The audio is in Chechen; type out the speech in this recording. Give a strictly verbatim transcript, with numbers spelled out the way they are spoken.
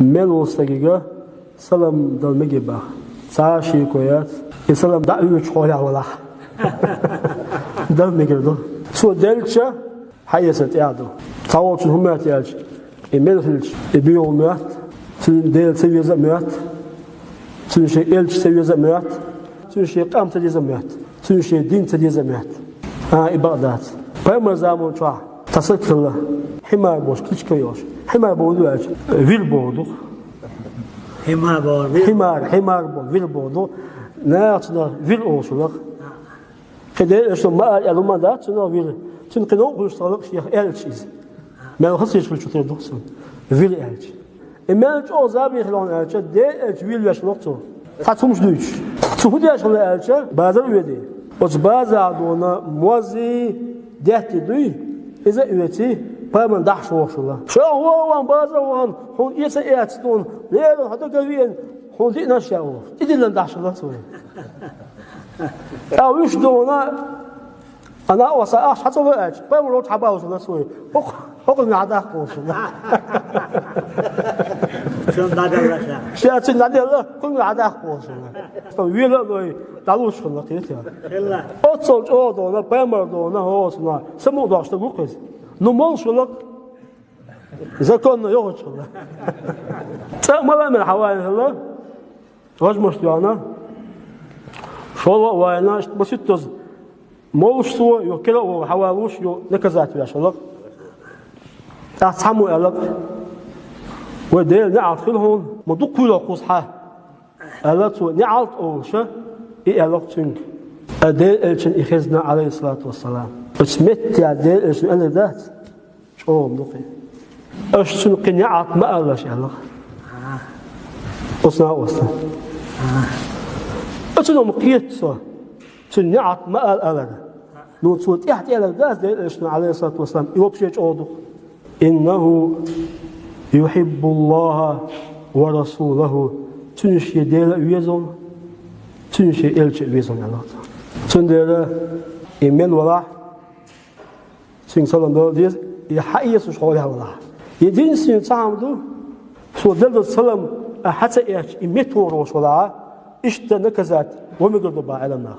Мел волчу стагига салам дала мегий боху. Цхьа а шеко яц, и салам дӀа а оьцуш хьолехь валахь. Дала мегар ду. Цо делча, хьаэцар тӀехь ду. Цхьаволчун хӀун моьтту аьлча, и мел хилча, и боьха моьтту, цуьнан Дела ца веза а моьтту, цуьнан шен элча ца веза а моьтту, цуьнан шен къам ца деза а моьтту, цуьнан шен дин ца деза а моьтту. А, и бакъ дац. Пайхамар заман чохь цхьа стаг хилла, хьимар бохуш, кличка йолуш. Хьимар бохург ду аьлча, вир бохург ду. Хьимар бохург вир. Хьимар, хьимар бохург, вир бохург ду. Наха цунах вир олуш хилла. Кхин Делан Элчано ма-аллара аьлла хӀума дац цунах вир. Цуьнан кхин новкъа хуьлуш ца хилла, шех аьлча иза. Мел хаза хилча хилча тера ду-кх цунна вир аьлча. И мел чӀогӀа забехь хилла хьуна аьлча, Делан Элча вир веш хилла-кх цо. Цхьа цхьа хӀуманаш дуьйцуш. Цо хӀун деш хилла аьлча, базар а воьдий. Оцу базарахь дуьйна мозий, даьттий дуй, иза а оьций, пайхамарна дахьаш вогӀуш хилла. Ша хӀун а ван, базар а вахана, хьуна эца а эцна дуьйна, леррина хьо дага а веана, хьуна диъна ша вогӀуш. ТӀедиллина дахьаш хилла цо. ТӀаккха вуьш дуьйна, ана а оса ахча хьан ца ло аьлча, пайхамар волчу хьан балуш хилла цо. ХӀокху, хӀокхуьнга хьан даккха волуш хилла. Цуьнан дӀаделла ша. Ша цуьнан дӀаделла, кхуьнга хьан даккха волуш хилла. Сан вела а лой, дӀалуш хилла кхета. Хилла. Оццул чӀогӀа дуьйна, пайхамар дуьйна, хӀо, сана, самукъадоккхуш стаг ву-кх иза. Ну, молуш хилла-кх. Законна йогӀуш хилла. ЦӀа а мала а мел хьан вайна хилла. Важмаш доьгӀна, шолгӀа а вайна, иштта масийттаза молуш цо, юха кира а вогӀу хьан валуш, юха наказать веш хилла-кх. ТӀаккха цхьаммо аьлла-кх: «Вай, Делан неӀалт хила хьуна, ма дукха хуьлу кхузахь хьан?» — аьлла цо, неӀалт олуша, и аьлла-кх цуьнга. Ткъа Делан Элчанна и хезна, Ӏалайхиссалату вассалам. Оцу меттехь Делан Элчано аьлла дац? ЧӀогӀа ма ду-кх и. Аша цуьнан кхин неӀалт ма алалаш, аьлла-кх. Оцу накъоста. Оцу хӀума кхета со, цуьнан неӀалт ма ала алар. Ну, цо тӀаьхьа тӀеэцар дац Делан Элчано, Ӏалайхиссалату вассалам, и вообще чӀогӀа ду-кх. «Иннаху юхиббуллаха ва расулаху». Цуьнан шен Дела а веза, цуьнан шен элча а веза, аьлла-кх цо. Цундела и мел валахь, цуьнга салам дала деза, и хьаэцуш хьолехь валахь. Единственный цхьа хӀума ду, цо делла долу салам а хьан ца эцча, и меттахӀора волуш валахь, иштта наказать ван мегар ду боху Ӏеламнаха.